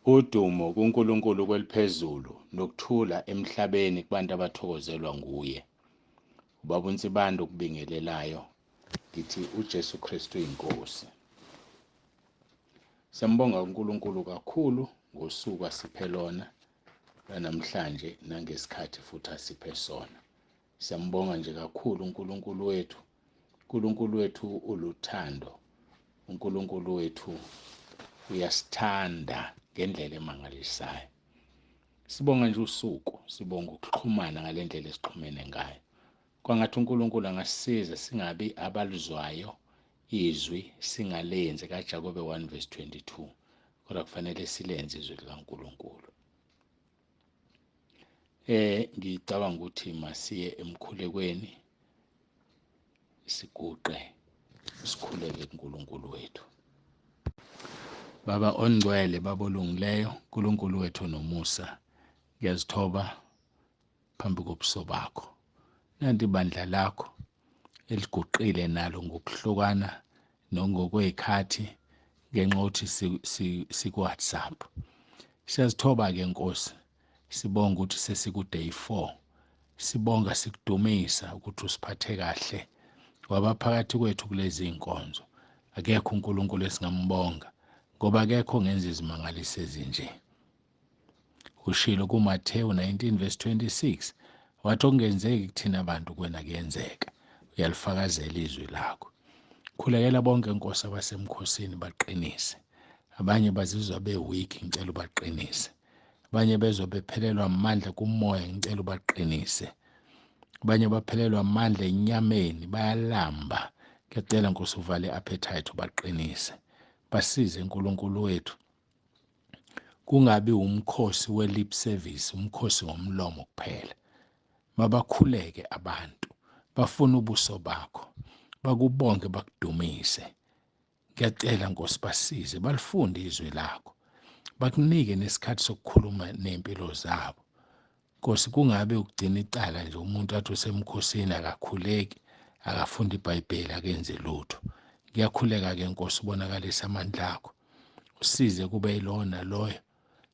Udumo kuNkulunkulu kweliphezulu nokuthula emhlabeni kubantu abathokozelwa nguye. Ubaba uNsibande ukubingelelayo, ngithi uJesu Kristu inkosi. Siyambonga uNkulunkulu kakhulu ngosuku asiphe lona namhlanje nangesikhathi futhi asiphe sona. Siyambonga nje kakhulu uNkulunkulu wethu. uNkulunkulu wethu uluthando. uNkulunkulu wethu uyasithanda ngendlela emangalisayo. Sibonga nje usuku, sibonga ukuxhumana ngalendlela esixhumene ngayo. Kwangathi uNkulunkulu angasisiza singabi abalizwayo izwi singalenzi kaJakobe 1 verse 22, kodwa kufanele silenze izwi likaNkulunkulu. Ngicabanga ukuthi masiye emkhulekweni, siguqe sikhuleke kuNkulunkulu wethu. Baba ongcwele, Baba olungileyo, uNkulunkulu wethu nomusa, ngiyazithoba phambi kobuso bakho. Nanti ibandla lakho eliguqile nalo ngokuhlukana nongokwezikhathi ngenxa yokuthi siku-WhatsApp. Siyazithoba-ke Nkosi, sibonga ukuthi sesiku-day 4. Sibonga sikudumisa ukuthi usiphathe kahle, waba phakathi kwethu kulezi iy'nkonzo. Akekho uNkulunkulu esingambonga ngoba akekho ongenza izimangaliso ezinje. Ushilo kuMathewu 19 verse 26, wathi okungenzeki kuthina abantu kuwena kuyenzeka. Uyalifakazela izwi lakho. Khulekela bonke Nkosi abasemkhosini, baqinise. Abanye bazizwa be-weak, ngicela ubaqinise. Abanye bezwa bephelelwa amandla kumoya, ngicela ubaqinise. Abanye baphelelwa amandla enyameni, bayalamba. Ngiyacela Nkosi uvale i-appetite ubaqinise. Basize uNkulunkulu wethu. Kungabi umkhosi we-lip service, umkhosi ngomlomo kuphela. Mabakhuleke abantu, bafuna ubuso bakho, bakubonge bakudumise. Ngiyacela Nkosi basize, balifunde izwi lakho, bakunike nesikhathi sokukhuluma nempilo zabo. Nkosi, kungabe ukugcina icala nje umuntu athi usemkhosini akakhuleki, akafundi iBhayibheli, akenze lutho. Ngiyakhuleka ke Nkosi ubonakalise amandla akho, usize kube yilona loyo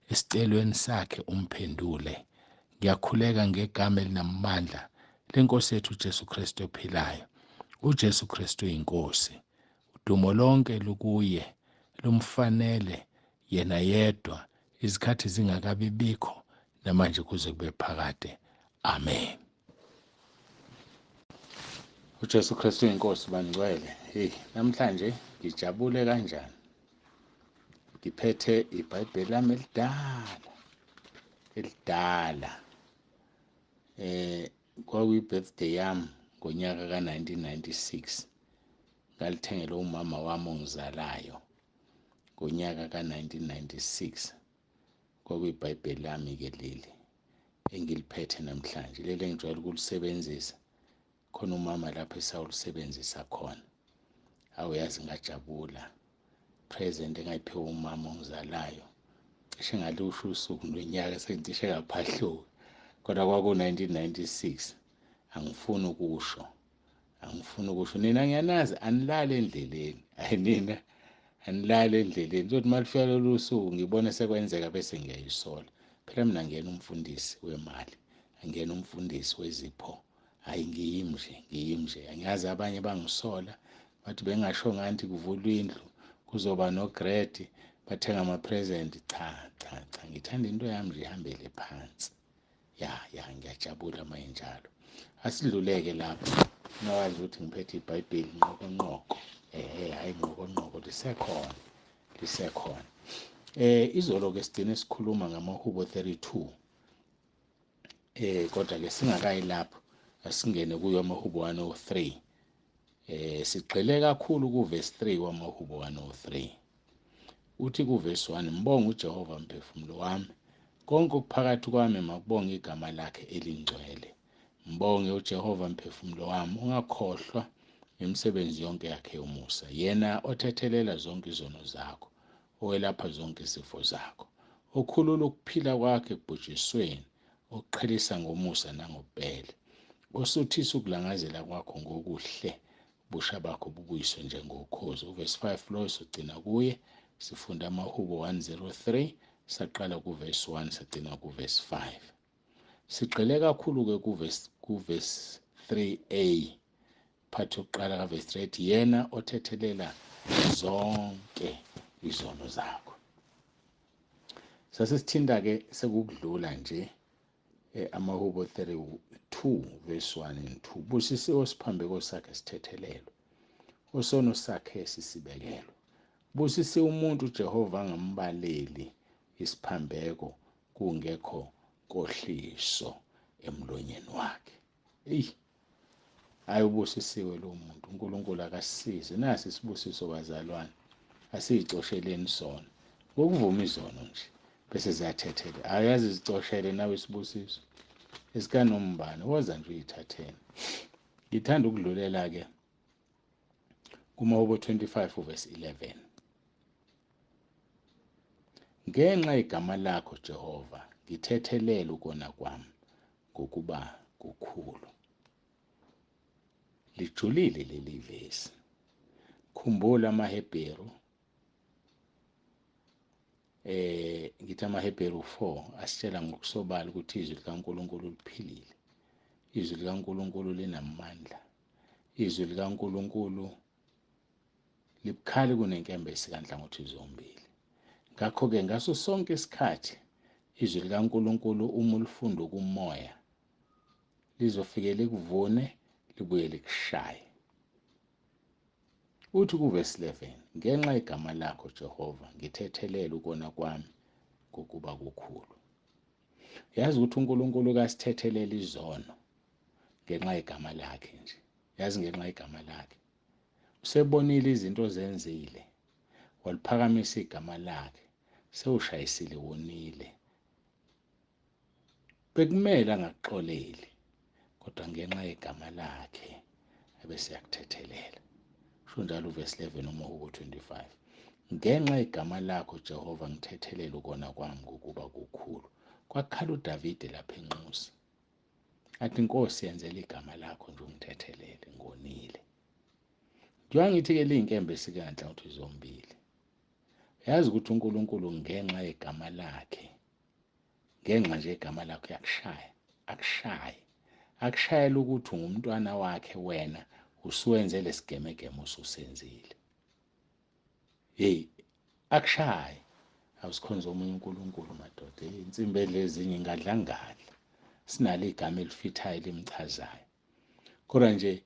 esicelweni sakhe umphendule. Ngiyakhuleka ngegama elinamandla lenkosi yethu uJesu Kristu ophilayo. uJesu Kristu inkosi, udumo lonke lukuye, lumfanele yena yedwa, izikhathi zingakabi bikho namanje kuze kube phakade. Amen. uJesu Kristu inkosi, bangcwele. Hey, namhlanje ngijabule kanjani. Ngiphethe iBhayibheli lami elidala elidala. Kwakuyi-birthday yami ngonyaka ka-1996. Ngalithengela umama wami ongizalayo ngonyaka ka-1996. KwakuyiBhayibheli lami-ke leli engiliphethe namhlanje, leli engijwayele ukulisebenzisa. Khona umama lapho esawulisebenzisa khona. Awuyazi ngajabula. Present engayiphiwa umama ongizalayo. Cishe ngalusho usuku nonyaka sengicishe ngaphahluka. Kodwa kwaku-1996. Angifuni ukusho. Angifuni ukusho. Nina ngiyanazi anilali endleleni. Hayi nina anilali endleleni. Kuzothi uma lufika lolu suku ngibone sekwenzeka bese ngiyayisola. Phela mina ngiyena umfundisi wemali. Angiyena umfundisi wezipho. Hayi ngiyimi nje, ngiyimi nje. Angiyazi abanye bangisola bathi bengasho ngathi kuvulwa indlu kuzoba no-grade bathenga ama-present. Cha cha cha, ngithanda into yami nje ihambele phansi. Ya ya, ngiyajabula uma injalo. Asidluleke lapho. Nawazi ukuthi ngiphethe iBhayibheli nqokonqoko. Hayi nqokonqoko lisekhona, lisekhona. Izolo ke sigcine sikhuluma ngamaHubo 32. Kodwa ke singakayi lapho, asingene kuyo amaHubo 103. Sigxile kakhulu ku verse 3 wamaHubo 103. Uthi ku verse 1, mbonge uJehova mphefumulo wami, konke okuphakathi kwami makubonge igama lakhe elingcwele. Mbonge uJehova mphefumulo wami, ungakhohlwa imisebenzi yonke yakhe yomusa. Yena othethelela zonke izono zakho, owelapha zonke izifo zakho, okhulula ukuphila kwakhe ekubhujisweni, oqhelisa ngomusa nangobubele, osuthisa ukulangazela kwakho ngokuhle, ubusha bakho bubuyiswe njengokhozi. Uverse 5 lo sogcina kuye, sifunda amaHubo 103, Saqala kuverse 1 sagcina kuverse 5. Sigxile kakhulu-ke kuverse 3a, phathi yokuqala kaverse 3 ethi yena othethelela zonke izono zakho. Sasisithinta-ke sekukudlula nje amaHubo 32 verse 1 and 2. Busisiwe siphambeko sakhe sithethelelwe, osono sakhe sisibekelwe. Busisiwe umuntu uJehova angambaleli isiphambeko kungekho nkohliso emlonyeni wakhe. Eyi, hayi, ubusisiwe lo muntu. uNkulunkulu akasisize. Nasi isibusiso bazalwane, asiyicosheleni sona ngokuvuma izono nje bese ziyathethela. Ayazi zicoshele nawe isibusiso esikanombani, woza nje uyithathele. Ngithanda ukudlulela ke kumaHubo 25 verse 11. Ngenxa yegama lakho Jehova, ngithethelele ukona kwami, ngokuba kukhulu. Lijulile leli vesi. Khumbula amaHebheru, ngithi amaHebheru 4 asitshela ngokusobala ukuthi izwi likaNkulunkulu liphilile, izwi likaNkulunkulu linamandla, izwi likaNkulunkulu libukhali kunenkemba esikanhlangothi zombili. Ngakho-ke ngaso sonke isikhathi izwi likaNkulunkulu uma ulifunda kumoya lizofike likuvune libuye likushaye. Uthi kuvesi 11, ngenxa yegama lakho Jehova ngithethelele ukona kwami ngokuba kukhulu. Yazi ukuthi uNkulunkulu kasithethelele izono ngenxa yegama lakhe nje. Yazi ngenxa yegama lakhe. Usebonile izinto ozenzile, waliphakamisa igama lakhe, sewushayisile, wonile. Bekumele angakuxoleli, kodwa ngenxa yegama lakhe ebese yakuthethelela. Usho njalo uvesi 11 uMahubo 25. Ngenxa yegama lakho Jehova ngithethelele ukona kwami ngokuba kukhulu. Kwakhala uDavide lapha enxusa. Athi Nkosi yenzela igama lakho nje ungithethelele, ngonile. Njengoba ngithi-ke liyinkemba esikanhlangothi zombili. Yazi ukuthi uNkulunkulu ngenxa yegama lakhe, ngenxa nje yegama lakhe uyakushaya, akushaye. Akushayela ukuthi ungumntwana wakhe wena usuwenze lesigemegeme osusenzile. Hey, akushaye. Awusikhonza omunye uNkulunkulu madoda. Hey, insimbi edla ezinye ingadla ngadla. Sinalo igama elifithayo elimchazayo. Kodwa nje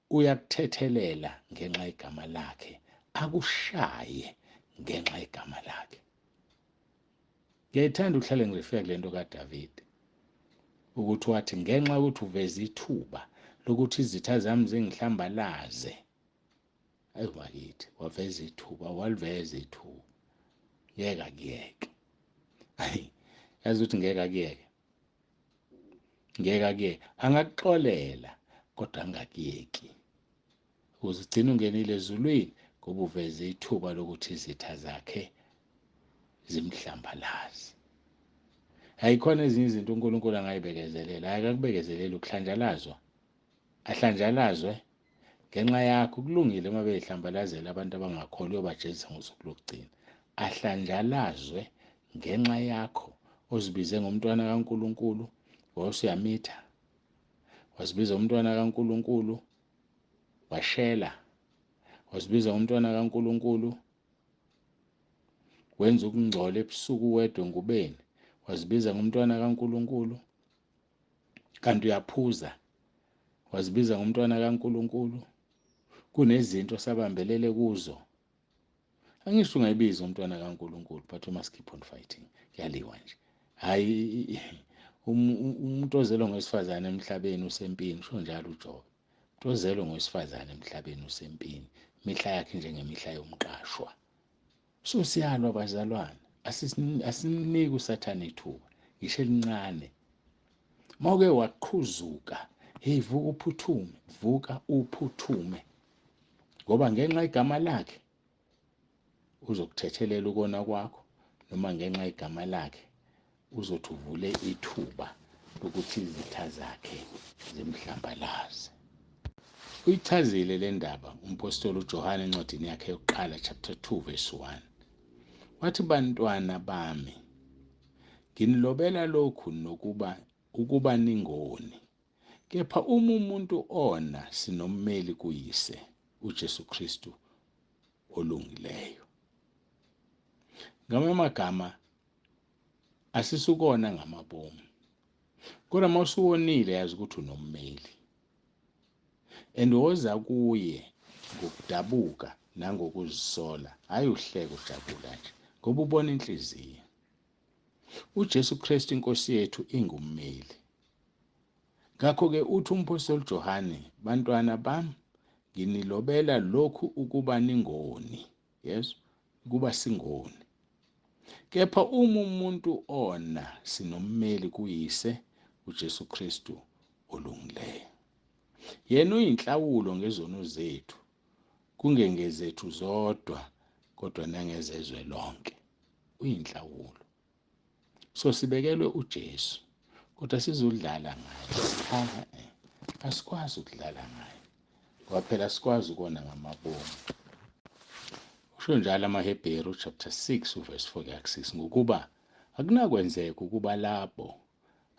uyakuthethelela ngenxa yegama lakhe, akushaye ngenxa yegama lakhe. Ngiyayithanda ukuhlale ngirefera kule nto kaDavide, ukuthi wathi ngenxa yokuthi uveze ithuba lokuthi izitha zami zingihlambalaze. Ayi bakithi, waveza ithuba, waliveza ithuba. Ngeke akuyeke. Ayi, yazi ukuthi ngeke akuyeke. Ngeke akuyeke. Angakuxolela kodwa angakuyeki. Ukuze ugcine ungenile ezulwini ngoba uveze ithuba lokuthi izitha zakhe zimhlambalaze. Ayikhona ezinye izinto uNkulunkulu angayibekezelela. Akakubekezeleli ukuhlanjalazwa. Ahlanjalazwe ngenxa yakho. Kulungile uma beyihlambalazela abantu abangakholwa, uyobajezisa ngosuku lokugcina. Ahlanjalazwe ngenxa yakho ozibize ngomntwana kaNkulunkulu, wawusuyamitha. Wazibiza umntwana kaNkulunkulu, washela. Wazibiza umntwana kaNkulunkulu, wenza ukungcola ebusuku wedwa engubeni. Wazibiza ngomntwana kaNkulunkulu, kanti uyaphuza. Wazibiza ngomntwana kaNkulunkulu, kunezinto sabambelele kuzo. Angisho ungayibiza umntwana kaNkulunkulu, but you must keep on fighting. Kuyaliwa nje. Hayi, umuntu ozelwe ngowesifazane emhlabeni usempini, usho njalo uJobe. Umuntu ozelwe ngowesifazane emhlabeni usempini, imihla yakhe njengemihla yomqashwa. So siyalwa bazalwane, asimniki uSathane ithuba ngisho elincane. Mawuke waqhuzuka, hey, vuka uphuthume, vuka uphuthume, ngoba ngenxa yegama lakhe uzokuthethelela ukona kwakho, noma ngenxa yegama lakhe uzothi uvule ithuba lokuthi izitha zakhe zimhlambalaze. Uyichazile le ndaba umpostoli uJohane encwadini yakhe yokuqala chapter 2 verse 1. Wathi, bantwana bami, nginilobela lokhu nokuba ukuba ningoni. Kepha uma umuntu ona, sinommeli kuyise, uJesu Kristu olungileyo. Ngamanye amagama, asisukona ngamabomu, kodwa uma usuwonile yazi ukuthi unommeli, and woza kuye ngokudabuka nangokuzisola, hhayi uhleke ujabula nje, ngoba ubona inhliziyo. UJesu Kristu inkosi yethu ingummeli. Ngakho-ke uthi umphostoli Johane, bantwana bami, nginilobela lokhu ukuba ningoni. Yes, ukuba singoni. Kepha uma umuntu ona, sinommeli kuyise, uJesu Kristu olungileyo. Yena uyinhlawulo ngezono zethu, kungengezethu zodwa, kodwa nangezezwe lonke. Uyinhlawulo. So sibekelwe uJesu, kodwa sizodlala ngaye. Cha, asikwazi ukudlala ngaye, ngoba phela sikwazi ukona ngamabomu. Usho njalo amaHebheru chapter 6 uverse 4 kuya 6, ngokuba akunakwenzeka ukuba labo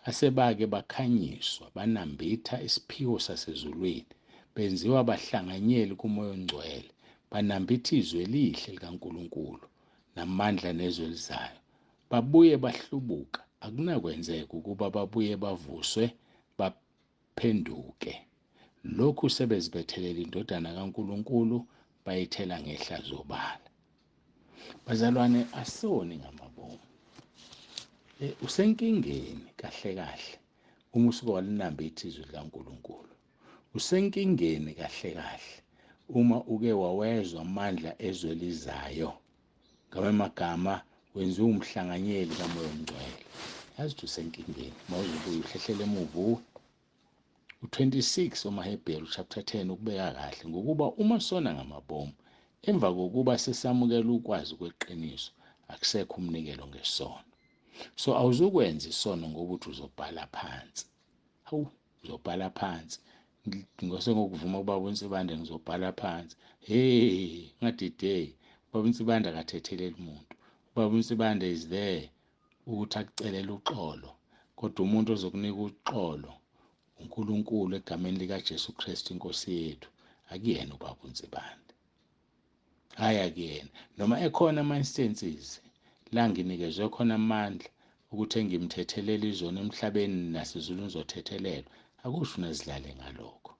asebake bakhanyiswa banambitha isiphiwo sasezulwini, benziwa bahlanganyeli kuMoya oNgcwele, banambitha izwi elihle likaNkulunkulu namandla nezwe elizayo, babuye bahlubuka, akunakwenzeka ukuba babuye bavuswe baphenduke. Lokhu sebezibethelela indodana kaNkulunkulu, bayithela ngehlazo obala. Bazalwane, asoni ngamabomu. Usenkingeni kahle kahle uma usuke walinambitha izwi likaNkulunkulu. Usenkingeni kahle kahle uma uke wawezwa amandla ezwe elizayo. Ngamanye amagama, wenziwa umhlanganyeli kaMoya oNgcwele. Yazi ukuthi usenkingeni uma uzobuya uhlehlela emuva uwe. U-26 wamaHebheru chapter 10 ukubeka kahle, ngokuba uma sona ngamabomu, emva kokuba sesamukela ukwazi kweqiniso, akusekho umnikelo ngesono. So awuzukwenza isono ngoba uthi uzobhala phansi. Hawu, uzobhala phansi. Ngose ngokuvuma ubaba uNsibande ngizobhala phansi. Hey, ngadideki. Ubaba uNsibande akathetheleli umuntu. Ubaba uNsibande is there ukuthi akucelele uxolo, kodwa umuntu ozokunika uxolo uNkulunkulu egameni likaJesu Kristu inkosi yethu, akuyena ubaba uNsibande. Hhayi, akuyena. Noma ekhona ama-instances la nginikezwe khona amandla ukuthi engimthethelele izono emhlabeni nasezulwini zothethelelwa, akusho nazidlale ngalokho.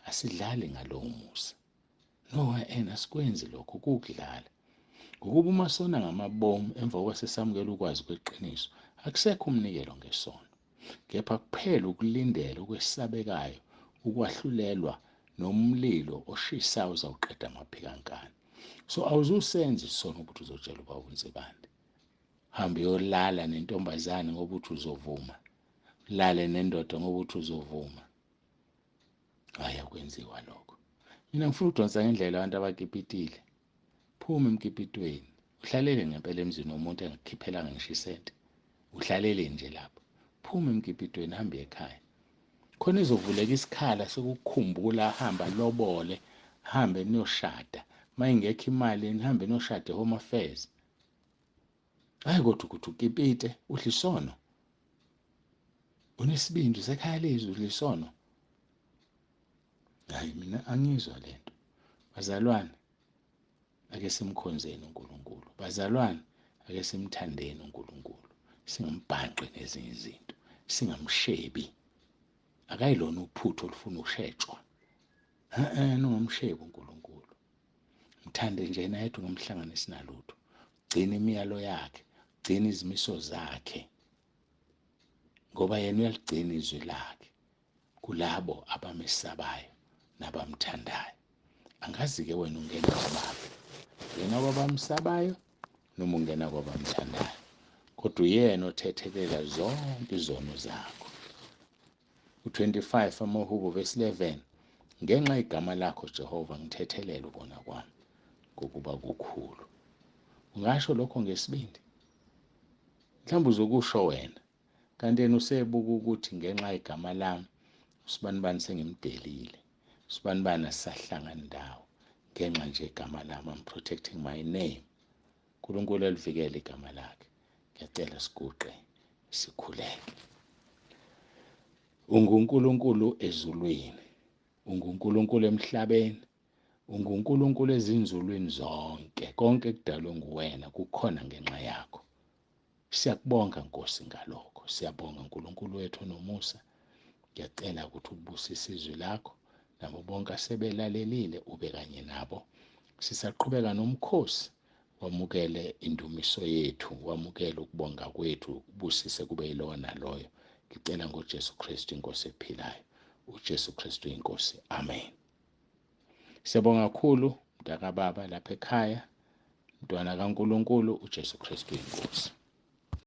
Asidlali ngalowo musa. No, and asikwenzi lokho, kukudlala. Ngokuba uma sona ngamabomu emva kokuba sesamukela ukwazi kweqiniso, akusekho umnikelo ngesono, kepha kuphela ukulindela okwesabekayo ukwahlulelwa nomlilo oshisayo uzawuqeda amaphikankani. So awuzusenza isono ukuthi uzotshela ubaba uNsibande. Hamba uyolala nentombazane ngoba uthi uzovuma, ulale nendoda ngoba uthi uzovuma. Hhayi, akwenziwa lokho. Mina ngifuna ukudonsa ngendlela abantu abakipitile. Phuma emkipitweni, uhlalele ngempela emzini womuntu engakukhiphelanga ngisho isente. Uhlalele nje lapho. Phuma emkipitweni, hambe ekhaya. Khona izovuleka isikhala sokukukhumbula, hamba lobole, hambe niyoshada. Uma ingekho imali, nihambe niyoshada e-Home Affairs. Hhayi kodwa ukuthi ukipite, udla isono. Unesibindi usekhaya lezwi, udla isono. Hhayi, mina angizwa lento. Bazalwane, ake simkhonzeni uNkulunkulu. Bazalwane, ake simthandeni uNkulunkulu. Singambhanqi nezinye izinto, singamshebi. Akayilona uphuthu olufuna ukushetshwa. Ningamshebi uNkulunkulu. Mthande nje yena yedwa, ungamhlanganisi nalutho. Gcina imiyalo yakhe, gcina izimiso zakhe, ngoba yena uyaligcina izwi lakhe kulabo abamesabayo nabamthandayo. Angazi-ke wena ungena kwabaphi, ungena kwabamsabayo noma ungena kwabamthandayo, kodwa uyena othethelela zonke izono zakho. U-25 amaHubo verse 11, ngenxa igama lakho Jehova ngithethelele ukona kwami, ngokuba kukhulu. Ungasho lokho ngesibindi? Mhlawumbe uzokusho wena, kanti yena usebuka ukuthi ngenxa yegama lami usibanibani sengimdelile, usibanibani asisahlangani ndawo, ngenxa nje igama lami, I'm protecting my name. uNkulunkulu elivikele igama lakhe. Ngiyacela siguqe sikhuleke. UnguNkulunkulu ezulwini, unguNkulunkulu emhlabeni, unguNkulunkulu ezinzulwini zonke. Konke kudalwe nguwena, kukhona ngenxa yakho. Siyakubonga Nkosi ngalokho. Siyabonga uNkulunkulu wethu onomusa. Ngiyacela ukuthi ubusise izwi lakho nabo bonke asebelalelile, ube kanye nabo. Sisaqhubeka nomkhosi, wamukele indumiso yethu, wamukele ukubonga kwethu, ubusise kube yilowo naloyo. Ngicela ngoJesu Kristu inkosi ephilayo. UJesu Kristu inkosi. Amen. Siyabonga kakhulu mntakababa lapha ekhaya, mntwana kaNkulunkulu, uJesu Kristu inkosi.